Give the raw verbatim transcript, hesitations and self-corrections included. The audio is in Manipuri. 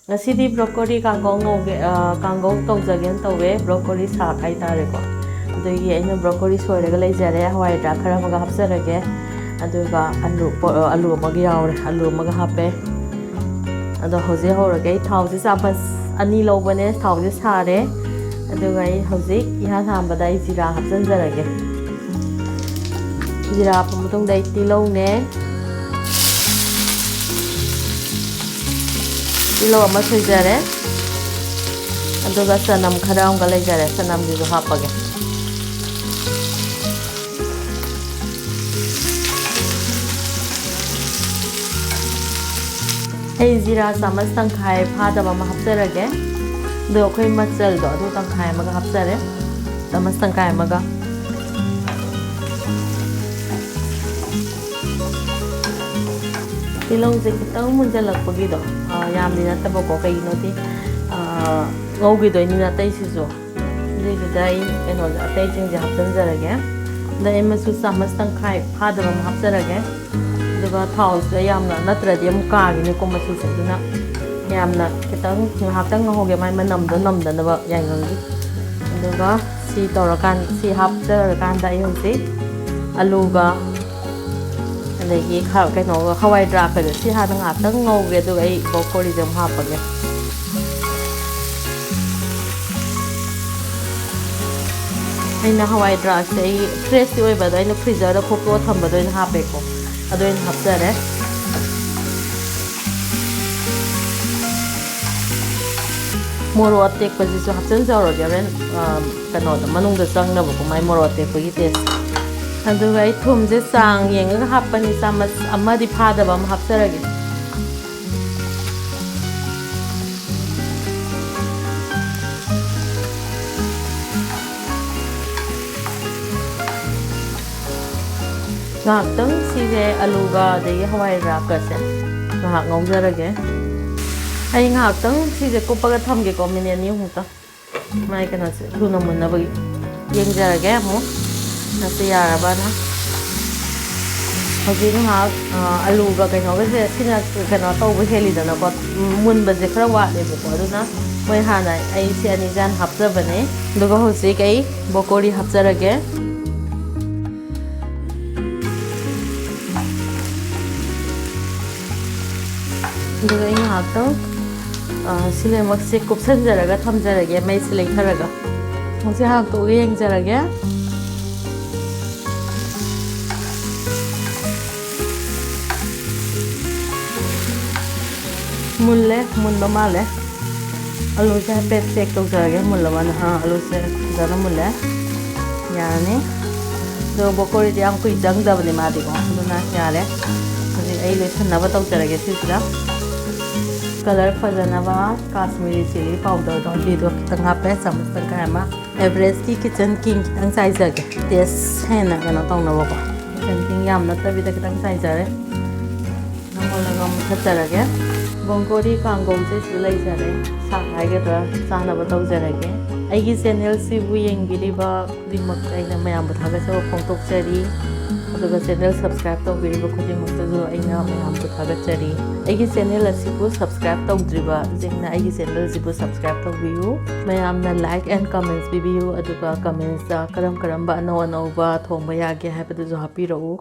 ꯉꯁꯤꯗꯤ ꯕ꯭ꯔꯣꯀꯣꯂꯤ ꯀꯥꯡꯒꯧ ꯉꯧꯒꯦ, ꯑ, ꯀꯥꯡꯒꯧ ꯇꯧꯖꯒꯦꯅ ꯇꯧꯋꯦ, ꯕ꯭ꯔꯣꯀꯣꯂꯤ ꯁꯥꯛ ꯍꯥꯏꯇꯥꯔꯦꯀꯣ꯫ ꯑꯗꯨꯒꯤ ꯑꯩꯅ ꯕ꯭ꯔꯣꯀꯣꯂꯤ ꯁꯣꯏꯔꯒ ꯂꯩꯖꯔꯦ, ꯍꯋꯥꯏ ꯊ꯭ꯔꯥꯛ ꯈꯔ ꯑꯃꯒ ꯍꯥꯞꯆꯔꯒꯦ, ꯑꯗꯨꯒ ꯑꯂꯨ, ꯄꯣ-, ꯑꯂꯨ ꯑꯃꯒ ꯌꯥꯎꯔꯦ, ꯑꯂꯨ ꯑꯃꯒ ꯍꯥꯞꯄꯦ꯫ ꯑꯗꯣ ꯍꯧꯖꯤꯛ ꯍꯧꯔꯒꯦ꯫ ꯑꯩ ꯊꯥꯎꯁꯦ ꯆꯥꯃꯁ ꯑꯅꯤ ꯂꯧꯕꯅꯦ, ꯊꯥꯎꯁꯦ ꯁꯥꯔꯦ꯫ ꯑꯗꯨꯒ ꯑꯩ ꯍꯧꯖꯤꯛ ꯏꯍꯥꯟ ꯍꯥꯟꯕꯗ ꯑꯩ ꯖꯤꯔꯥ ꯍꯥꯞꯆꯤꯟꯖꯔꯒꯦ꯫ ꯖꯤꯔꯥ ꯍꯥꯞꯄ ꯃꯇꯨꯡꯗ ꯑꯩ ꯇꯤꯜꯍꯧꯅꯦ, ꯇꯤꯜꯍꯧ ꯑꯃ ꯁꯣꯏꯖꯔꯦ, ꯑꯗꯨꯒ ꯆꯅꯝ ꯈꯔ ꯑꯃꯒ ꯂꯩꯖꯔꯦ, ꯆꯅꯝꯁꯤꯁꯨ ꯍꯥꯞꯄꯒꯦ꯫ ꯑꯩ ꯖꯤꯔꯥ ꯆꯥꯃꯁ ꯇꯪꯈꯥꯏ ꯐꯥꯗꯕ ꯑꯃ ꯍꯥꯞꯆꯔꯒꯦ꯫ ꯑꯗꯣ ꯑꯩꯈꯣꯏ ꯃꯆꯜꯗꯣ ꯑꯗꯨ ꯇꯪꯈꯥꯏ ꯑꯃꯒ ꯍꯥꯞꯆꯔꯦ꯫ ꯆꯥꯃꯁ ꯇꯪꯈꯥꯏ ꯑꯃꯒ꯫ ꯇꯤꯜꯍꯧꯁꯦ ꯈꯤꯇꯪ ꯃꯨꯟꯖꯜꯂꯛꯄꯒꯤꯗꯣ, ꯑ, ꯌꯥꯝꯗꯤ ꯅꯠꯇꯕꯀꯣ, ꯀꯩꯒꯤꯅꯣꯗꯤ, ꯑ, ꯉꯧꯈꯤꯗꯣꯏꯅꯤꯅ ꯑꯇꯩꯁꯤꯁꯨ꯫ ꯑꯗꯨꯏꯗꯨꯗ ꯑꯩ ꯀꯩꯅꯣꯁꯦ, ꯑꯇꯩꯁꯤꯡꯁꯦ ꯍꯥꯞꯆꯤꯟꯖꯔꯒꯦ꯫ ꯑꯗ ꯑꯩ ꯃꯆꯨ ꯆꯥꯃꯁ ꯇꯪꯈꯥꯏ ꯐꯥꯗꯕ ꯑꯃ ꯍꯥꯞꯆꯔꯒꯦ꯫ ꯑꯗꯨꯒ ꯊꯥꯎꯁꯤꯗ ꯌꯥꯝꯅ ꯅꯠꯇ꯭ꯔꯗꯤ ꯑꯃꯨꯛ ꯀꯥꯈꯤꯅꯤꯀꯣ ꯃꯆꯨꯁꯦ, ꯑꯗꯨꯅ ꯌꯥꯝꯅ ꯈꯤꯇꯪ ꯉꯥꯏꯍꯥꯛꯇꯪ ꯉꯧꯍꯧꯒꯦ, ꯃꯥꯏ ꯃꯅꯝꯗꯣ ꯅꯝꯗꯅꯕ ꯌꯥꯏꯉꯪꯒꯤ꯫ ꯑꯗꯨꯒ ꯁꯤ ꯇꯧꯔꯀꯥꯟ-, ꯁꯤ ꯍꯥꯞꯆꯔꯀꯥꯟꯗ ꯑꯩ ꯍꯧꯖꯤꯛ ꯑꯂꯨꯒ ꯑꯗꯒꯤ ꯈ-, ꯀꯩꯅꯣꯒ, ꯍꯋꯥꯏ ꯊ꯭ꯔꯥꯛꯀꯗꯣ ꯁꯤ ꯍꯥꯟꯅ ꯉꯥꯏꯍꯥꯛꯇꯪ ꯉꯧꯒꯦ, ꯑꯗꯨꯒ ꯑꯩ ꯕ꯭ꯔꯣꯀꯣꯂꯤꯁꯦ ꯑꯃꯨꯛ ꯍꯥꯞꯄꯒꯦ꯫ ꯑꯩꯅ ꯍꯋꯥꯏ ꯊ꯭ꯔꯥꯛꯁꯦ ꯑꯩ ꯐ꯭ꯔꯦꯁꯇꯤ ꯑꯣꯏꯕ, ꯑꯗꯣ ꯑꯩꯅ ꯐ꯭ꯔꯤꯖꯔꯗ ꯈꯣꯛꯇꯣꯛꯑ ꯊꯝꯕꯗꯣ ꯑꯣꯏꯅ ꯍꯥꯞꯄꯦꯀꯣ, ꯑꯗꯨ ꯑꯣꯏꯅ ꯍꯥꯞꯆꯔꯦ꯫ ꯃꯣꯔꯣꯛ ꯑꯇꯦꯛꯄꯁꯤꯁꯨ ꯍꯥꯞꯆꯤꯟꯖꯧꯔꯒꯦ ꯍꯣꯔꯦꯟ, ꯑ, ꯀꯩꯅꯣꯗ, ꯃꯅꯨꯡꯗ ꯆꯪꯅꯕꯀꯣ, ꯃꯥꯏ ꯃꯣꯔꯣꯛ ꯑꯇꯦꯛꯄꯒꯤ ꯇꯦꯁ꯫ ꯑꯗꯨꯒ ꯑꯩ ꯊꯨꯝꯁꯦ ꯆꯥꯡ ꯌꯦꯡꯉꯒ ꯍꯥꯞꯄꯅꯤ, ꯆꯥꯃꯁ ꯑꯃꯗꯤ ꯐꯥꯗꯕ ꯑꯃ ꯍꯥꯞꯆꯔꯒꯦ꯫ ꯉꯥꯏꯍꯥꯛꯇꯪ ꯁꯤꯁꯦ ꯑꯂꯨꯒ ꯑꯗꯒꯤ ꯍꯋꯥꯏ ꯊ꯭ꯔꯥꯛꯀꯁꯦ ꯉꯥꯏꯍꯥꯛ ꯉꯧꯖꯔꯒꯦ꯫ ꯑꯩ ꯉꯥꯏꯍꯥꯛꯇꯪ ꯁꯤꯁꯦ ꯀꯨꯞꯄꯒ ꯊꯝꯒꯦꯀꯣ, ꯃꯤꯅꯤꯠ ꯑꯅꯤ ꯑꯍꯨꯝꯃꯨꯛꯇ꯫ ꯃꯥꯏ ꯀꯩꯅꯣꯁꯦ ꯊꯨꯅ ꯃꯨꯟꯅꯕꯒꯤ ꯌꯦꯡꯖꯔꯒꯦ ꯑꯃꯨꯛ ꯉꯁꯤ ꯌꯥꯔꯕꯅ꯫ ꯍꯧꯖꯤꯛ ꯉꯥꯏꯍꯥꯛ ꯑ, ꯑꯂꯨꯒ ꯀꯩꯅꯣꯒꯁꯦ ꯁꯤꯅ ꯀꯩꯅꯣ ꯇꯧꯕ ꯍꯦꯜꯂꯤꯗꯅꯀꯣ, ꯎꯝ, ꯃꯨꯟꯕꯁꯦ ꯈꯔ ꯋꯥꯠꯂꯦꯕꯀꯣ꯫ ꯑꯗꯨꯅ ꯃꯣꯏ ꯍꯥꯟꯅ ꯑꯩ ꯁꯤ ꯑꯅꯤꯁꯦ ꯍꯥꯟꯅ ꯍꯥꯞꯆꯕꯅꯦ꯫ ꯑꯗꯨꯒ ꯍꯧꯖꯤꯛ ꯑꯩ ꯕ꯭ꯔꯣꯀꯣꯂꯤ ꯍꯥꯞꯆꯔꯒꯦ꯫ ꯑꯗꯨꯒ ꯑꯩ ꯉꯥꯏꯍꯥꯛꯇꯪ ꯑ, ꯁꯤ ꯂꯣꯏꯅꯃꯛꯁꯦ ꯀꯨꯞꯁꯟꯖꯔꯒ ꯊꯝꯖꯔꯒꯦ, ꯃꯩꯁꯦ ꯂꯩꯊꯔꯒ꯫ ꯍꯧꯖꯤꯛ ꯍꯥꯡꯇꯣꯛꯑꯒ ꯌꯦꯡꯖꯔꯒꯦ꯫ ꯃꯨꯜꯂꯦ, ꯃꯨꯟꯕ ꯃꯥꯜꯂꯦ꯫ ꯑꯂꯨꯁꯦ ꯍꯥꯏꯐꯦꯠ ꯆꯦꯛ ꯇꯧꯖꯔꯒꯦ, ꯃꯨꯜꯂꯕꯅ꯫ ꯑꯥ, ꯑꯂꯨꯁꯦ ꯐꯖꯅ ꯃꯨꯜꯂꯦ꯫ ꯌꯥꯔꯅꯤ꯫ ꯑꯗꯣ ꯕ꯭ꯔꯣꯀꯣꯂꯤꯗꯤ ꯌꯥꯝ ꯀꯨꯏ ꯆꯪꯗꯕꯅꯦ ꯃꯥꯗꯤꯀꯣ, ꯑꯗꯨꯅ ꯌꯥꯔꯦ꯫ ꯍꯧꯖꯤꯛ ꯑꯩ ꯂꯣꯏꯁꯟꯅꯕ ꯇꯧꯖꯔꯒꯦ ꯁꯤꯁꯤꯗ꯫ ꯀꯂꯔ ꯐꯖꯅꯕ ꯀꯥꯁꯃꯤꯔꯤ ꯆꯤꯂꯤ ꯄꯥꯎꯗꯔꯗꯣ ꯑꯗꯨꯗꯣ ꯈꯤꯇꯪ ꯍꯥꯞꯄꯦ, ꯆꯥꯃꯁ ꯇꯪꯈꯥꯏ ꯑꯃ꯫ ꯑꯦꯚꯔꯦꯁꯀꯤ ꯀꯤꯆꯟ ꯀꯤꯡ ꯈꯤꯇꯪ ꯆꯥꯏꯖꯒꯦ, ꯇꯦꯁ ꯍꯦꯟꯅ ꯀꯩꯅꯣ ꯇꯧꯅꯕꯀꯣ꯫ ꯀꯤꯆꯟ ꯀꯤꯡ ꯌꯥꯝ ꯅꯠꯇꯕꯤꯗ ꯈꯤꯇꯪ ꯆꯥꯏꯖꯔꯦ꯫ ꯅꯝꯍꯜꯂꯒ ꯃꯨꯊꯠꯆꯔꯒꯦ꯫ ꯕ꯭ꯔꯣꯀꯣꯂꯤ ꯀꯥꯡꯒꯧꯁꯦ ꯁꯤꯗ ꯂꯩꯖꯔꯦ꯫ ꯁꯥꯛ ꯍꯥꯏꯒꯗ꯭ꯔꯥ, ꯆꯥꯅꯕ ꯇꯧꯖꯔꯒꯦ꯫ ꯑꯩꯒꯤ ꯆꯦꯅꯦꯜꯁꯤꯕꯨ ꯌꯦꯡꯕꯤꯔꯤꯕ ꯈꯨꯗꯤꯡꯃꯛꯇ ꯑꯩꯅ ꯃꯌꯥꯝꯕꯨ ꯊꯥꯒꯠꯆꯕ ꯐꯣꯡꯗꯣꯛꯆꯔꯤ꯫ ꯑꯗꯨꯒ ꯆꯦꯅꯦꯜ ꯁꯕꯁꯀ꯭ꯔꯥꯏꯕ ꯇꯧꯕꯤꯔꯤꯕ ꯈꯨꯗꯤꯡꯃꯛꯇꯁꯨ ꯑꯩꯅ ꯃꯌꯥꯝꯕꯨ ꯊꯥꯒꯠꯆꯔꯤ꯫ ꯑꯩꯒꯤ ꯆꯦꯅꯦꯜ ꯑꯁꯤꯕꯨ ꯁꯕꯁꯀ꯭ꯔꯥꯏꯕ ꯇꯧꯗ꯭ꯔꯤꯕꯁꯤꯡꯅ ꯑꯩꯒꯤ ꯆꯦꯅꯦꯜꯁꯤꯕꯨ ꯁꯕꯁꯀ꯭ꯔꯥꯏꯕ ꯇꯧꯕꯤꯌꯨ꯫ ꯃꯌꯥꯝꯅ like and comments ꯄꯤꯕꯤꯌꯨ, ꯑꯗꯨꯒ commentsꯇ ꯀꯔꯝ ꯀꯔꯝꯕ ꯑꯅꯧ ꯑꯅꯧꯕ ꯊꯣꯡꯕ ꯌꯥꯒꯦ ꯍꯥꯏꯕꯗꯨꯁꯨ ꯍꯥꯞꯄꯤꯔꯛꯎ꯫